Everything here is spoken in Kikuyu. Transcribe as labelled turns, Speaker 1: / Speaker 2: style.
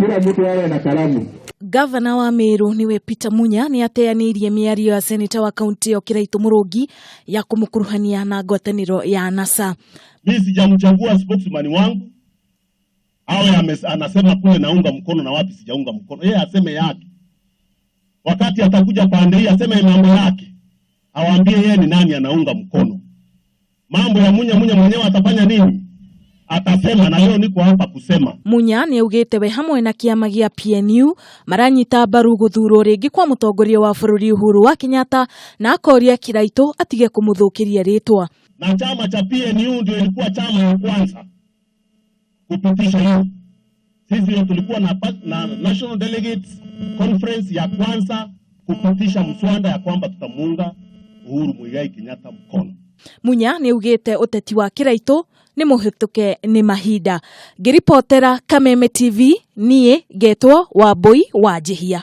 Speaker 1: Kila mtu awe na kalamu.
Speaker 2: Gavana wa Meru niwe Peter Munya ni ateanĩirie mĩario ya seneta wa kaunti ĩyo Kĩraitũ Mũrũngi ya kũmũkuruhania na ngwatanĩro ya NASA.
Speaker 3: Mimi sijamchagua spokesman wangu awe anasema kule naunga mkono na wapi sijaunga mkono. Yeye aseme yake. Wakati atakuja pande hii aseme mambo yake, awaambie yeye ni nani anaunga mkono. Mambo ya Munya, Munya mwenyewe atafanya nini? Atasema, na leo niko hapa kusema.
Speaker 2: Munya nĩ augĩte we hamwe na kĩama gĩa PNU maranyita mbaru gũthurwo rĩngĩ kwa mũtongoria wa bũrũri Uhuru wa Kenyatta na akoria Kĩraitũ atige kũmũthũkĩria rĩtwa.
Speaker 3: Na chama cha PNU ndio ilikuwa chama ya kwanza kupitisha hiyo. Sisi ndio tulikuwa na National Delegates Conference ya kwanza kupitisha mswada ya kwamba tutamuunga Uhuru Muigai Kenyatta mkono.
Speaker 2: Munya nĩ augĩte ũteti wa Kĩraitũ nĩ mũhĩtũke nĩ mahinda. Ngĩribotera Kameme TV niĩ ngetwo Wambui wa Njihia.